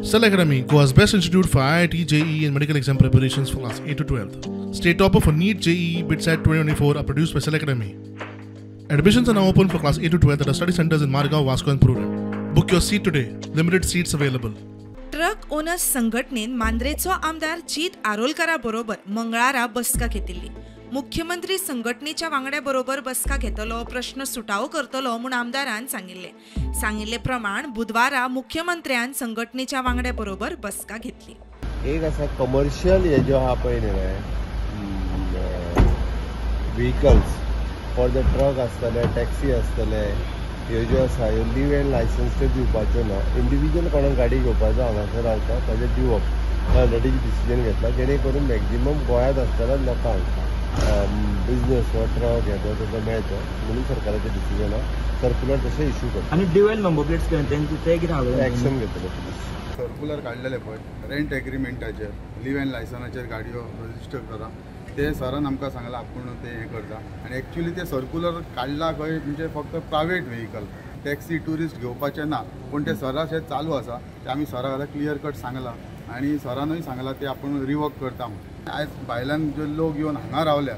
Cell Academy, Goa's best institute for IIT, JEE and medical exam preparations for class 8 to 12. State topper for NEET, JEE, BITSAT 2024 are produced by Cell Academy. Admissions are now open for class 8 to 12 at our study centers in Margao, Vasco and Prudent. Book your seat today. Limited seats available. Truck owners संघटनेन मांद्रेचो आमदार जीत आरोलकरा बरोबर मंगळारा बसका घेतिल्ली. मुख्यमंत्री संघटनेच्या वांगड्या बरोबर बसका घेतलो, प्रश्न सुटावो करतलो म्हूण आमदारान सांगिल्लें. सांगिल्ले प्रमाण बुधवारा मुख्यमंत्र्यान संघटनेच्या वांगड्या बरोबर बसका घेतली. एक आसा कमर्शियल हे ज्यो आहा पळय न्ही व्हिकल्स फॉर the truck आसतले, टॅक्सी आसतले, ह्यो ज्यो आसा ह्यो लीव अँड लायसन्स त्यो दिवपाच्यो ना. इंडिविज्युअल कोणाक गाडी घेवपाचो हांगासर रावता ताजेर दिवप ऑलरेडी डिसिजन घेतला, जेणे करून मॅक्झिमम गोंयांत आसतना लोकांक बिजनेस हो ट्रक हेजो तेजो मेळचो म्हणून सरकाराचें डिसिजन आहा. सर्क्युलर तशें इश्यू करता आनी ड्युएल नंबर प्लेट्स ते कितें एक्शन घेतले पुलीस. सर्क्युलर काडलेले पळय रेंट एग्रीमेंटाचेर लीव अँड लायसनाचेर गाडयो रजिस्टर करा, ते सरान आमकां सांगलां आपूण ते हें करता. आनी एक्चुली ते सर्क्युलर काडला खंय म्हणजे फक्त प्रायवेट व्हेकल टॅक्सी ट्युरिस्ट घेवपाचें ना, पूण ते सरास हें चालू आसा ते आमी सराक आतां क्लियर कट सांगलां आनी सरानूय सांगलां ते आपूण रिवॉक करता म्हणून. आयज भायल्यान जे लोक येवन हांगा रावल्या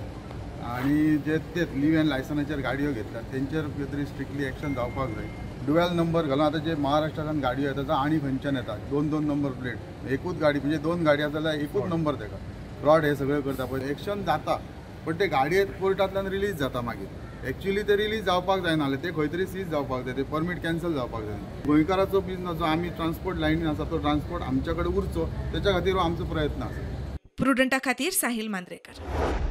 आनी जे ते लीव अँड लायसनाचेर गाडयो घेतल्या तेंचेर कितें तरी स्ट्रिक्टली एक्शन जावपाक जाय. डुएल नंबर घालून आतां जे महाराष्ट्रांतल्यान गाडयो येता आनी खंयच्यान येता दोन दोन नंबर प्लेट, एकूच गाडी म्हणजे दोन गाडी आसा जाल्यार एकूच नंबर तेका फ्रॉड हे सगळें करता. पळय एक्शन जाता पण ते गाडये कोर्टांतल्यान रिलीज जाता मागीर. एक्चुली ते रिलीज जावपाक जायना ते खंय तरी सीज जावपाक जाय, ते परमीट कॅन्सल जावपाक जाय. गोंयकाराचो बिजनस जो आमी ट्रान्सपोर्ट लायनीन आसा तो ट्रान्सपोर्ट आमच्या कडेन उरचो तेच्या खातीर हो आमचो प्रयत्न आसा. प्रुडंटा खातीर साहिल मांद्रेकर.